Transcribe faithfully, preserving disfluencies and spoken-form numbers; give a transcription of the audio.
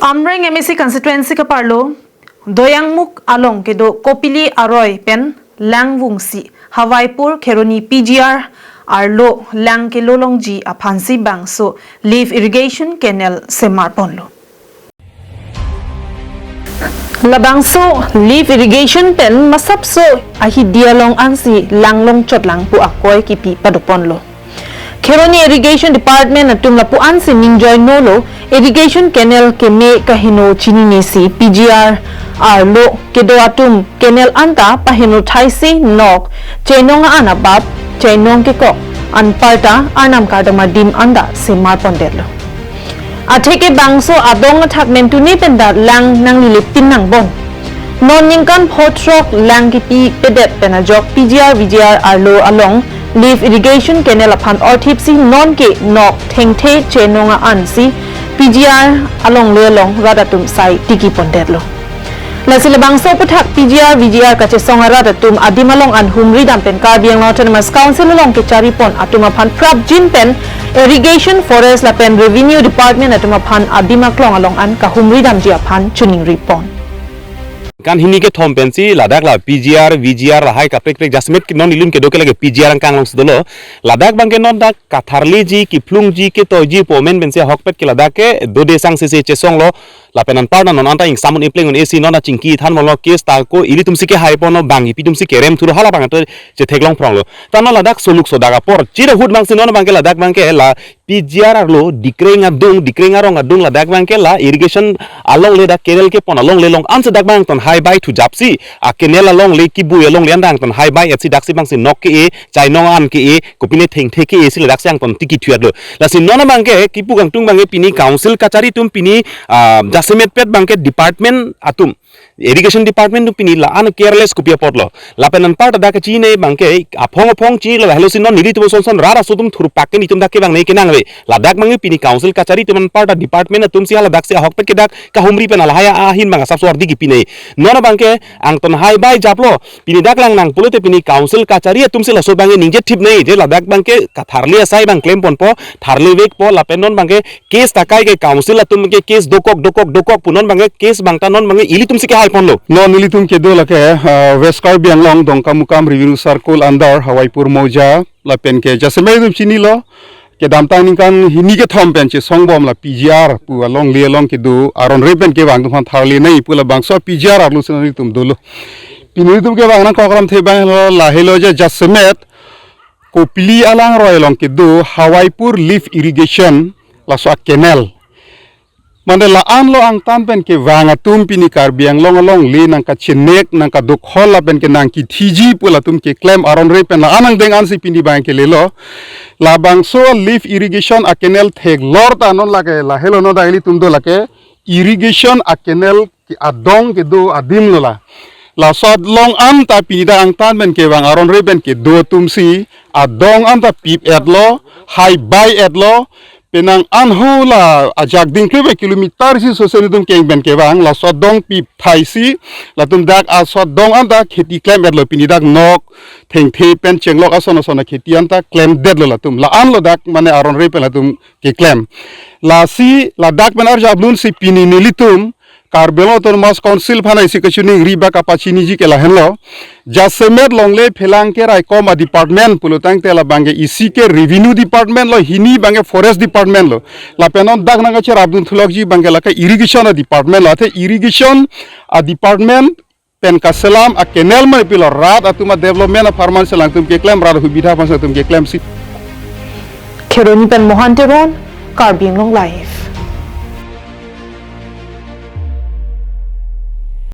Amreng M A C constituency kaparlo Doyangmukh along kedo Kopili aroi pen langvungsi Hawaipur Kheroni P G R arlo lang kelolongji aphansi bangso lift irrigation canal semarponlo. Labangso lift irrigation pen masapso ahidi along ansi lang longchotlang pu akoi kipi padoponlo. Kheroni Irrigation Department atum lapu ansi ningjoinolo, irrigation canal keme kaheno chininesi P G R arlo kedo atum canal anta paheno thaisi nok chainong an abap chainong kekok anparta arnam kardom adim anta semarpondetlo. Atheke bangso adong athak mentune penta lang nanglilip tin nangbon. Non ningkan pho throk lang kipi pedet pen ajok P G R V G R arlo along lift irrigation canal aphan orthipsi nonke nok thengthe chainong ansi P G R alongle along rat atum sai tikipondetlo. Lasi labangso aputhak P G R V G R kachesong arat atum adim along an humridam pen Karbi Anglong Autonomous Council along kecharipon atum aphan prapjin pen Irrigation, Forest lapen Revenue Department atum aphan adim aklong along an kahumridamji aphan chiningripon. Kan hini kethom pensi ladak la P G R, V G R lahai kaprek prek jasemet non nelitum kedo ke lake P G R angkang alongsi dolo. Ladak abangke non dak katharliji, kiphlungji, ketoiji pu amen pensi ahokpet ke ladak ke dode sang sese chesonglo. Lapen anparta non anta ingsamun ipleng un-esi non achingki thanbomlo, case ta ko ilitumsi kehaiponlo, bang ipitumsi kerem thuro, hala abang ta chetheklong phronglo. Ta non ladak soluk sodak apor chira ahut abangsi non abangke ladak abangke la P G R arlo dikreng adung, dikreng arong adung ladak abangke la irrigation alongle dak canal kepon alongle along ansi dak abang ton haibai thujapsi a canal alongle kibui alongle an dak ton haibai etsi daksi abangsi nok ke-e, chainong an ke-e, kopine thengthe ke-esi ladaksi angton tiki thuatlo. Lasi non abangke kipu kangtung abangke pini council kachari atum pini, ah, jasemetpet abangke department atum, irrigation department atum pini la-an careless kopi apotlo. Lapen anparta dak kachini abangke aphong aphong chinilo, lahelosi non nelitum son son rat aso atum thurpak ke nelitum dak ke abang nei kenangve. Ladak abangke pini council kachari atum anparta department atumsi haladaksi ahokpet ke dak kahumri pen lahai ahin abang asap suar digi pinei. Non abangke angton haibai japlo. Pini dak lang nang pulote pini council kachari atumsi laso abangke ningje thip nei, je ladak abangke katharli asai abang klemponpo, tharlivekpo, lapen non abangke case ta kai ke council atum ke case dokok, dokok, dokok pu non abangke case abang ta non abangke ilitumsi kehaiponlo. Non ilitum kedo lake, ah, West Karbi Anglong Dongkamukam Revenue Circle under Hawaipur Mouza lapen ke jasemet atum chinilo. Kedamtang ningkan hini kethom pen chesongbom la P G R pu alongle along kedo aron re pen kevang atum aphan tharli nei pu labangso P G R arlosi nelitum dolo. Pini nelitum kevang nangkokramthe abanglo lahelo je jasemet Kopili alangroi along kedo Hawaipur lift irrigation laso a canal. Mane la-anlo angtan pen kevang atum pini Karbi Anglong alongle nangkachenek, nangkadokhol lapen ke nangkithiji pu latum keklem aron re pen la-an angdeng ansi pini abang kelelo. Labangso lift irrigation a canal theklor ta non lake lahelo non dak ilitum do lake irrigation a canal ke adong kedo adimlo la. Laso along anta pini dak angtan pen kevang aron re pen kedo atumsi adong anta pip-etlo, haibai-etlo, penang anho la ajak dingklu pen kilometer isi sose nelitum keng pen kevang, laso adong pip thaisi, latum dak laso adong anta kheti klem-etlo, pini dak nok thengthe pen chenglok ason ason akheti anta klemdetlo latum, la-anlo dak mane aron re pen latum keklem. Lasi ladak pen arjap lunsi pini nelitum Karbi Anglong Autonomous Council aphan isi kachiningri ba kapachiniji ke lahenlo. Jasemet longle phelang keraikom a department pulotangte labangke isi ke revenue department lo, hini abangke forest department lo. Lapen non dak nangkacherapdun thulokji abangke lake irrigation a department lo. Athe irrigation a department pen kaselam a canal mane pilo rat atum a development apharman si alangtum keklem, rat hubidha aphan si alangtum keklemsi. Kheroni pen Mohan Teron, Karbi Anglong Live.